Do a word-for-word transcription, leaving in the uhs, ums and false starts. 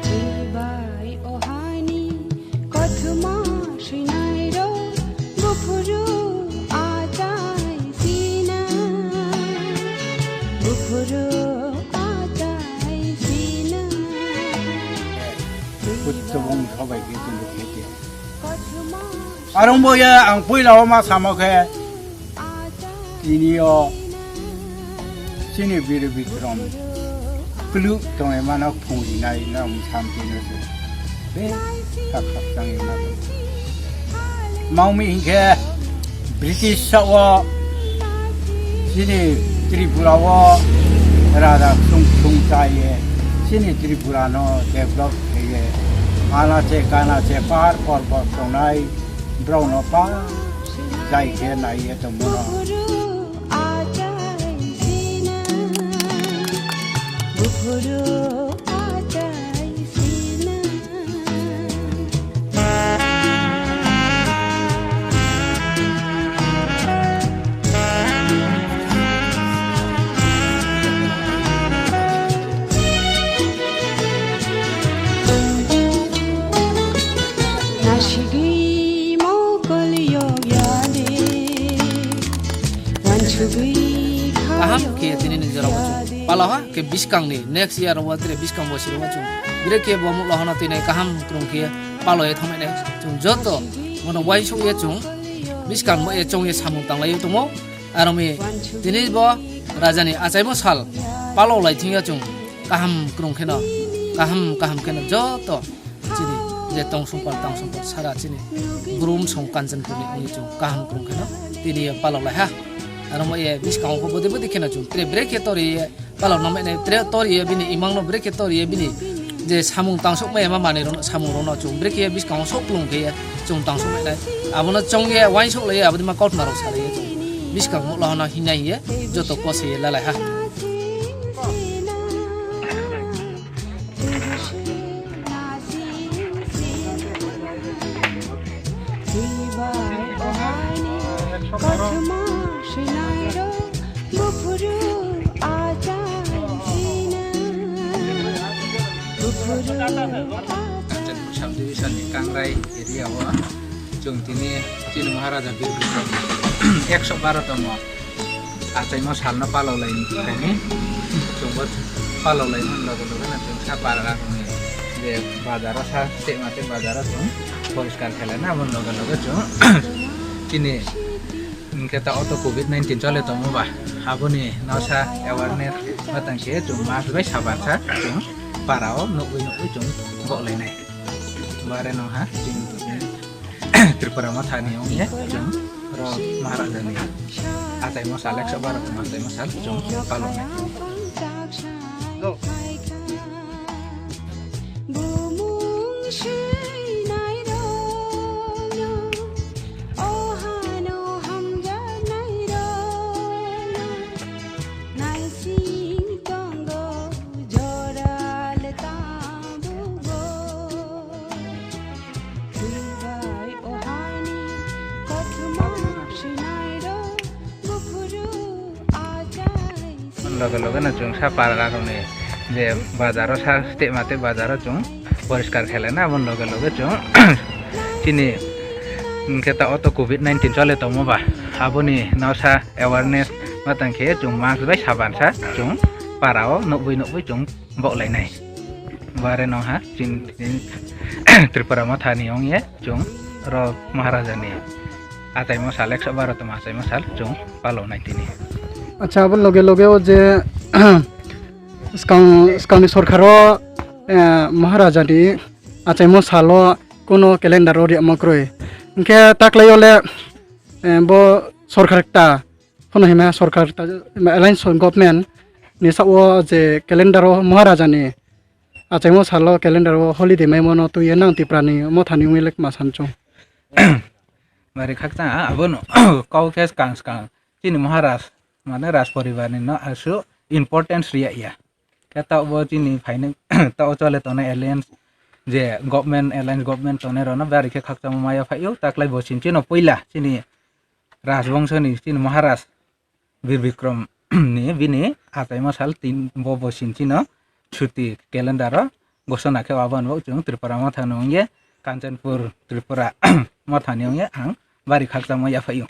Chibai ohani kothoma swinairok buphuru achai sina, buphuru achai sina. Buddho bongso bai khe chwng khe te. Arong bo ya ang puila o ma samo khe. Tini o chini bir bikrom klu tongwi mano phung rinai na mung sam tino se. Be thak thak tangwi ma. Maumi hinkhe British sa o chini Tripura o raja sung sung chaiye chini Tripura no develop khaiye. Ana che kana che par por por tongnai brao no pa. Jai khe nai ye tongmano. Nasigwi mokol yog yade, wansugwi kaham khe tini ni jora o chwng palo ha khe bwskang ni next year o tre bwskang bo siro o chwng bwrwi khe bo mukla hano tini kaham kwrwng khe palo ye thangmani chwng joto bono uansuk ye chwng bwskang bo ye chong ye samung tanglai o tongo. Aroni tini bo raja ni achaimo sal palo lai thwngya chwng kaham kwrwng kheno kaham kaham kheno joto chini je tong songpal tang songpal sara chini brum song Kanchanpur ni wngwi chwng kaham kwrwng kheno tini palo lai ha. Aro mo ye bwskango kho bwdwi bwdwi kheno chwng tre bwrwi khe tori ye palo no mene tre tori ye bini imang no bwrwi khe tori ye bini je samung tangsok mai ma manwi rok samung rok no chwng bwrwi khe bwskango sok plung khe ye chwng tangsok mai nai abono chong ye uansuk lai ye aboni ma kautma rok sa lai ye chwng bwskango mokla hano hinai ye joto kose ye lalai ha. Kanchanpur subdivision ni Kangrai area o chwng tini chini Maharaja Bir Bikram ekso baro tongmo. Achaimo salno palok laini khaini chwngbo palok laimani loge loge no chwng sa para rokni je bazaro sa stema tei bazaro chwng poriskar khe laina aboni loge loge chwng chini hinkhe ta auto covid nineteen chole tongo ba aboni no sa awareness matang khe chwng mask bai sabar sa chwng para o nugwi nugwi chwng bok lainai. Bare no ha chini Tripura Mothani wngya chwng oro Maharaja ni achaimo sal ekso baro tongma achaimo sal chwng paloknai. Naising tongo joral tabuk bo. Twibai ohani kothoma swinairok buphuru achai. Loge loge no chwng sa para rokni je bazaro sa stema tei bazaro chwng poriskar khe laina aboni loge loge chwng chini hinkhe ta auto covid nineteen chole tongmo ba aboni no sa awareness matang khe chwng mask bai saban sa chwng para o nugwi nugwi chwng bok lainai. Bare no ha chini Tripura Mothani wngya chwng oro Maharaja ni achaimo sal ekso baro tongma achaimo sal chwng paloknai tini. Acha abo loge loge o je Swkang, swkangni sorkar o, eh, Maharaja ni achaimo salo kuno calendar o riyama kwrwi. Hinkhe taklai o le, eh, bo sorkar ta, phano hima sorkar ta, alliance government ni sa o je calendar o Maharaja ni achaimo salo calendar o holiday maimo no twi nang Tipra ni Mothani wngwi le ma san chwng. Bari khakchang abono kau khe swkang swkang. Chini Maharaj mane Raj poribar ni no aswk importance riya ya. Khe tabuk bo chini phainai, tabuk chole tongnai alliance, je government, alliance government tongnai rok no bari khe khakchangma maya phai o. Taklai bo chini chino puila chini Rajbongso ni chini Maharaj Bir Bikram ni bini achaima sal tin bo bo chini chino chuti calendar o gosona khe, abo no chwng Tripura Motha ni wngye, Kanchanpur Tripura Motha ni wngye ang bari khakchangma yaphai o.